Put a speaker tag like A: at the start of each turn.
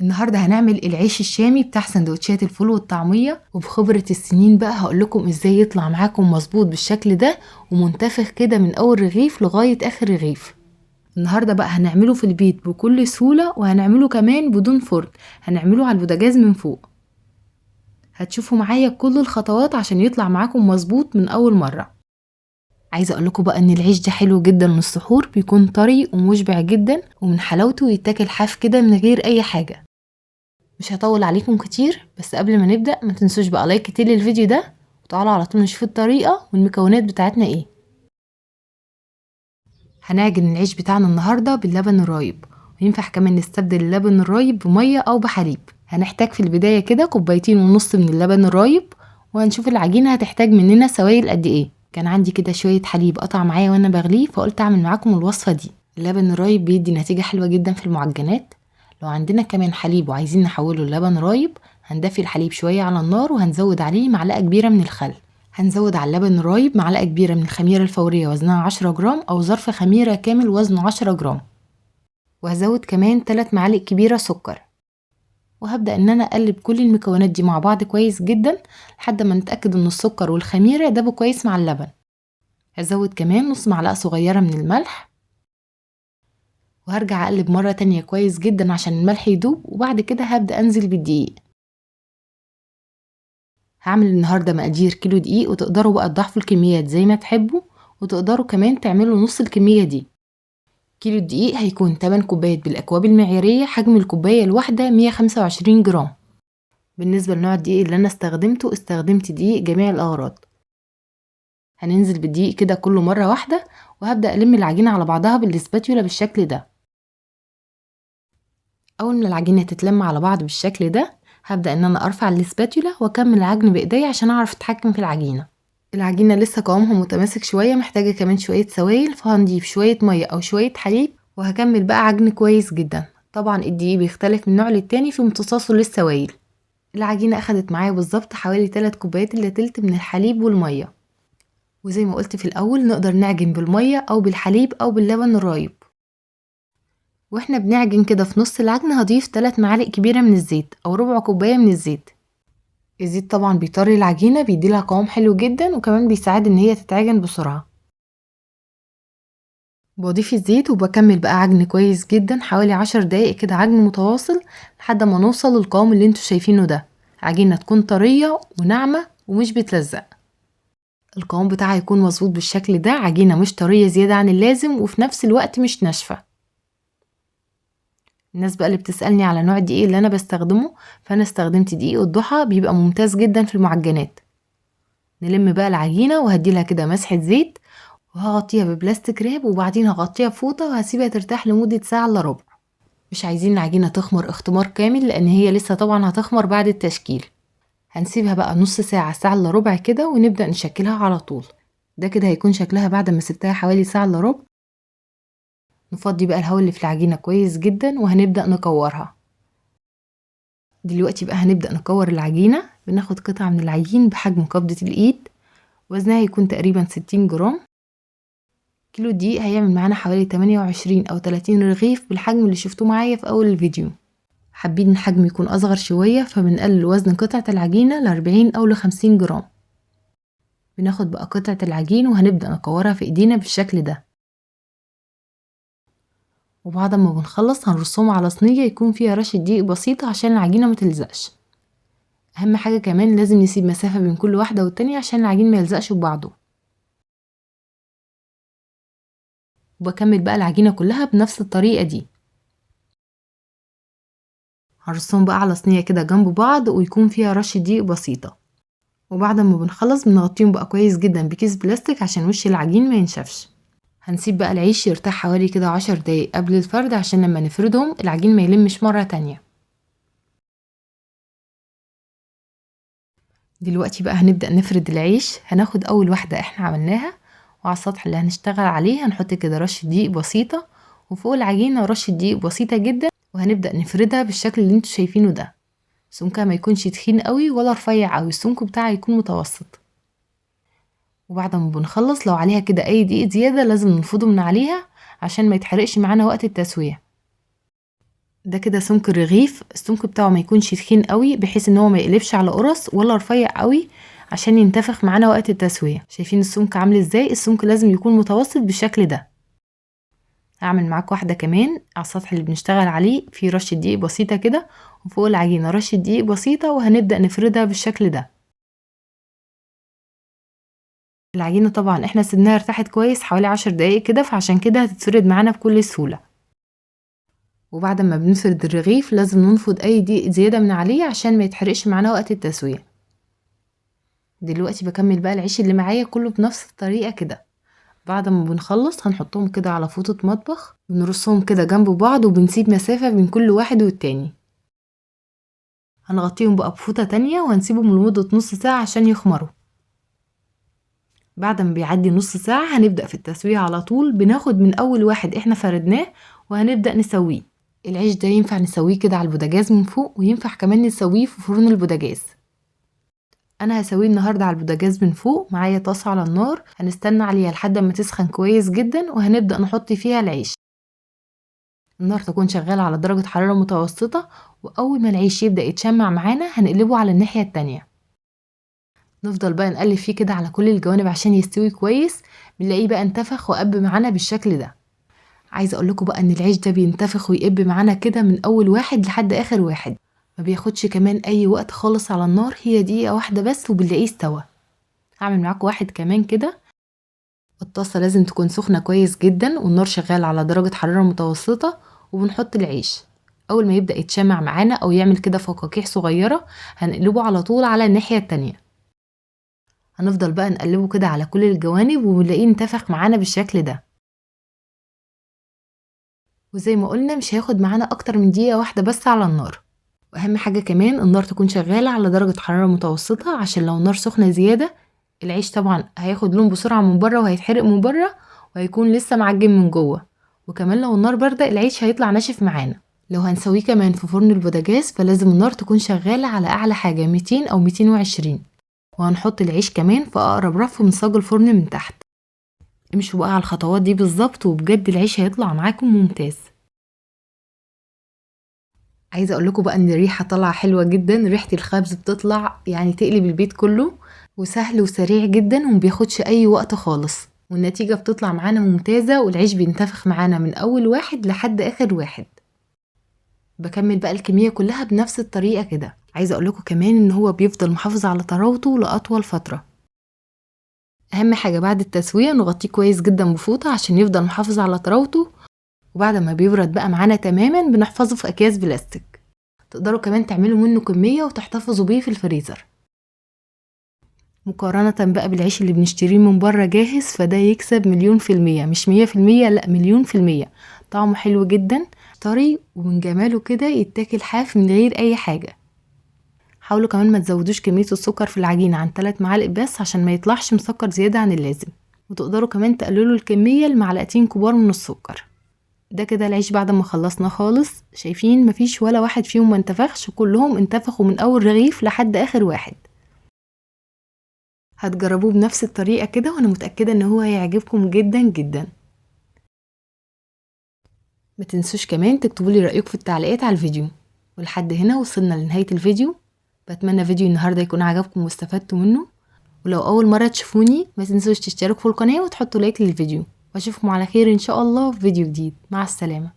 A: النهارده هنعمل العيش الشامي بتاع سندوتشات الفول والطعميه، وبخبره السنين بقى هقول لكم ازاي يطلع معاكم مظبوط بالشكل ده ومنتفخ كده من اول رغيف لغاية اخر رغيف. النهارده بقى هنعمله في البيت بكل سهولة، وهنعمله كمان بدون فرن، هنعمله على البوتاجاز من فوق. هتشوفوا معايا كل الخطوات عشان يطلع معاكم مظبوط من اول مرة. عايزه اقول لكم بقى ان العيش ده حلو جدا للسحور، بيكون طري ومشبع جدا، ومن حلاوته يتاكل حاف كده من غير اي حاجة. مش هطول عليكم كتير، بس قبل ما نبدا ما تنسوش بقى like كتير للفيديو ده، وتعالوا على طول نشوف الطريقة والمكونات بتاعتنا ايه. هنعجن العيش بتاعنا النهارده باللبن الرايب، وينفع كمان نستبدل اللبن الرايب بميه او بحليب. هنحتاج في البداية كده 2.5 كوباية من اللبن الرايب، وهنشوف العجينة هتحتاج مننا سوائل قد ايه. كان عندي كده شوية حليب قطع معايا وانا بغليه، فقلت اعمل معاكم الوصفة دي. اللبن الرايب بيدي نتيجة حلوة جدا في المعجنات. لو عندنا كمان حليب وعايزين نحوله للبن رايب، هندفي الحليب شوية على النار وهنزود عليه معلقه كبيرة من الخل. هنزود على اللبن الرايب معلقه كبيرة من الخميره الفورية وزنها 10 جرام، او ظرف خميره كامل وزنه 10 جرام. وهزود كمان 3 معالق كبيرة سكر. وهبدا ان انا اقلب كل المكونات دي مع بعض كويس جدا لحد ما نتاكد ان السكر والخميره دابوا كويس مع اللبن. هزود كمان نص معلقه صغيرة من الملح، وهرجع اقلب مرة تانية كويس جدا عشان الملح يدوب. وبعد كده هبدا انزل بالدقيق. هعمل النهارده مقادير كيلو دقيق، وتقدروا بقى تضاعفوا الكميات زي ما تحبوا، وتقدروا كمان تعملوا نص الكمية دي. كيلو الدقيق هيكون 8 كوبايات بالاكواب المعياريه، حجم الكوباية الواحدة 125 جرام. بالنسبة لنوع الدقيق اللي انا استخدمته، استخدمت دقيق جميع الاغراض. هننزل بالدقيق كده كله مرة واحدة، وهبدا الم العجينة على بعضها بالسباتيولا بالشكل ده. اول ما العجينة تتلم على بعض بالشكل ده، هبدا ان انا ارفع السباتيولا واكمل العجن بايديا عشان اعرف اتحكم في العجينة. العجينة لسه قوامها متماسك شوية، محتاجه كمان شوية سوائل، فهنضيف شوية مية او شوية حليب، وهكمل بقى عجن كويس جدا. طبعا الدقيق بيختلف من نوع للتاني في امتصاصه للسوائل. العجينة اخدت معايا بالظبط حوالي 3 كوبايات الا تلت من الحليب والمية. وزي ما قلت في الاول نقدر نعجن بالمية او بالحليب او باللبن الرايب. واحنا بنعجن كده في نص العجن هضيف 3 معالق كبيرة من الزيت او ربع كوباية من الزيت. الزيت طبعا بيطري العجينة، بيديلها قوام حلو جدا، وكمان بيساعد ان هي تتعجن بسرعة. بضيف الزيت وبكمل بقى عجن كويس جدا حوالي 10 دقايق كده عجن متواصل لحد ما نوصل للقوام اللي انتوا شايفينه ده. عجينه تكون طرية وناعمه ومش بتلزق. القوام بتاعها يكون مظبوط بالشكل ده، عجينه مش طرية زيادة عن اللازم وفي نفس الوقت مش ناشفة. الناس بقى اللي بتسألني على نوع الدقيق اللي انا بستخدمه، فانا استخدمت دقيق الضحى، بيبقى ممتاز جدا في المعجنات. نلم بقى العجينة وهديلها كده مسحة زيت، وهغطيها ببلاستيك راب، وبعدين هغطيها بفوطة وهسيبها ترتاح لمدة ساعة الا ربع. مش عايزين العجينة تخمر اختمار كامل لان هي لسه طبعا هتخمر بعد التشكيل. هنسيبها بقى نص ساعة، ساعة الا ربع كده، ونبدأ نشكلها على طول. ده كده هيكون شكلها بعد ما سبتها حوالي ساعة الا ربع. نفضي بقى الهواء اللي في العجينة كويس جدا، وهنبدأ نكورها. دلوقتي بقى هنبدأ نكور العجينة. بناخد قطعة من العجين بحجم قبضة الإيد، وزنها يكون تقريبا 60 جرام. كيلو دقيق هيعمل معانا حوالي 28 أو 30 رغيف بالحجم اللي شفتوه معايا في أول الفيديو. حابين الحجم يكون أصغر شوية فبنقلل وزن قطعة العجينة ل40 أو ل50 جرام. بناخد بقى قطعة العجين وهنبدأ نكورها في إيدينا بالشكل ده، وبعد ما بنخلص هنرصهم على صينية يكون فيها رشة دقيق بسيطة عشان العجينة ما تلزقش. اهم حاجة كمان لازم نسيب مسافة بين كل واحدة والتانية عشان العجين ما يلزقش ببعضه. وبكمل بقى العجينة كلها بنفس الطريقة دي. هرصهم بقى على صينية كده جنب بعض ويكون فيها رشة دقيق بسيطة، وبعد ما بنخلص بنغطيهم بقى كويس جدا بكيس بلاستيك عشان وش العجين ما ينشفش. هنسيب بقى العيش يرتاح حوالي كده 10 دقايق قبل الفرد عشان لما نفردهم العجين ما يلمش مرة تانية. دلوقتي بقى هنبدأ نفرد العيش. هناخد أول واحدة احنا عملناها، وعلى السطح اللي هنشتغل عليه هنحط كده رشة دقيق بسيطة، وفوق العجينة رشة دقيق بسيطة جدا، وهنبدأ نفردها بالشكل اللي انتوا شايفينه ده. سمكها ما يكونش تخين قوي ولا رفيع قوي، السمك بتاعها يكون متوسط. وبعد ما بنخلص لو عليها كده اي دقيق زيادة لازم ننفضه من عليها عشان ما يتحرقش معانا وقت التسوية. ده كده سمك الرغيف، السمك بتاعه ما يكونش تخين قوي بحيث ان هو ما يقلبش على قرص، ولا رفيع قوي عشان ينتفخ معانا وقت التسوية. شايفين السمك عامل ازاي؟ السمك لازم يكون متوسط بالشكل ده. هعمل معاك واحدة كمان على السطح اللي بنشتغل عليه، في رشة دقيق بسيطة كده، وفوق العجينة رشة دقيق بسيطة، وهنبدأ نفردها بالشكل ده. العجينة طبعا احنا سيبناها ارتاحت كويس حوالي 10 دقايق كده، فعشان كده هتتفرد معانا بكل سهولة. وبعد ما بنفرد الرغيف لازم ننفض اي دقيق زيادة من عليه عشان ما يتحرقش معانا وقت التسوية. دلوقتي بكمل بقى العيش اللي معايا كله بنفس الطريقة كده. بعد ما بنخلص هنحطهم كده على فوطة مطبخ، بنرصهم كده جنب بعض، وبنسيب مسافة بين كل واحد والتاني. هنغطيهم بقى بفوطة تانية وهنسيبهم لمدة نص ساعة عشان يخمروا. بعد ما بيعدي نص ساعة هنبدأ في التسوية على طول. بناخد من أول واحد احنا فردناه وهنبدأ نسويه. العيش ده ينفع نسويه كده على البوتاجاز من فوق، وينفع كمان نسويه في فرن البوتاجاز. انا هسويه النهارده على البوتاجاز من فوق. معايا طاسه على النار هنستنى عليها لحد ما تسخن كويس جدا، وهنبدا نحط فيها العيش. النار تكون شغاله على درجه حراره متوسطه، واول ما العيش يبدا يتشمع معانا هنقلبه على الناحيه التانية. نفضل بقى نقلب فيه كده على كل الجوانب عشان يستوي كويس. بنلاقيه بقى انتفخ وقب معانا بالشكل ده. عايزه اقول لكم بقى ان العيش ده بينتفخ ويقب معانا كده من اول واحد لحد اخر واحد، ما بياخدش كمان اي وقت خالص على النار، هي دقيقه واحده بس وبنلاقيه استوى. هعمل معاكم واحد كمان كده. الطاسه لازم تكون سخنه كويس جدا، والنار شغاله على درجه حراره متوسطه، وبنحط العيش. اول ما يبدا يتشمع معانا او يعمل كده فقاقيع صغيره هنقلبه على طول على الناحيه التانية. هنفضل بقى نقلبه كده على كل الجوانب، وبنلاقيه انتفخ معانا بالشكل ده. وزي ما قلنا مش هياخد معانا اكتر من دقيقه واحده بس على النار. واهم حاجه كمان النار تكون شغاله على درجه حراره متوسطه، عشان لو النار سخنه زياده العيش طبعا هياخد لون بسرعه من بره وهيتحرق من بره وهيكون لسه معجن من جوه. وكمان لو النار بارده العيش هيطلع ناشف معانا. لو هنسويه كمان في فرن البوتاجاز فلازم النار تكون شغاله على اعلى حاجه 200 او 220، وهنحط العيش كمان في اقرب رف من صاج الفرن من تحت. امشوا بقى على الخطوات دي بالظبط وبجد العيش هيطلع معاكم ممتاز. عايزه اقول لكم بقى ان الريحه طالعه حلوه جدا، ريحه الخبز بتطلع يعني تقلب البيت كله، وسهل وسريع جدا ومبياخدش اي وقت خالص، والنتيجه بتطلع معانا ممتازه، والعيش بينتفخ معانا من اول واحد لحد اخر واحد. بكمل بقى الكميه كلها بنفس الطريقه كده. عايزه اقول لكم كمان ان هو بيفضل محافظ على طراوته لاطول فتره. اهم حاجه بعد التسويه نغطيه كويس جدا بفوطه عشان يفضل محافظ على طراوته، وبعد ما بيبرد بقى معانا تماما بنحفظه في اكياس بلاستيك. تقدروا كمان تعملوا منه كميه وتحتفظوا بيه في الفريزر. مقارنه بقى بالعيش اللي بنشتريه من بره جاهز فده يكسب 1,000,000%، مش 100%، لا 1,000,000%. طعمه حلو جدا، طري، ومن جماله كده يتاكل حاف من غير اي حاجه. حاولوا كمان ما تزودوش كميه السكر في العجينه عن 3 معالق بس عشان ما يطلعش مسكر زياده عن اللازم، وتقدروا كمان تقللوا الكميه لمعلقتين كبار من السكر. ده كده العيش بعد ما خلصنا خالص. شايفين مفيش ولا واحد فيهم ما انتفخش، كلهم انتفخوا من اول رغيف لحد اخر واحد. هتجربوه بنفس الطريقه كده وانا متاكده ان هو هيعجبكم جدا جدا. ما تنسوش كمان تكتبوا لي رايكم في التعليقات على الفيديو. ولحد هنا وصلنا لنهايه الفيديو. بتمنى فيديو النهارده يكون عجبكم واستفدتوا منه، ولو اول مره تشوفوني ما تنسوش تشتركوا في القناه وتحطوا لايك للفيديو، واشوفكم على خير ان شاء الله في فيديو جديد. مع السلامه.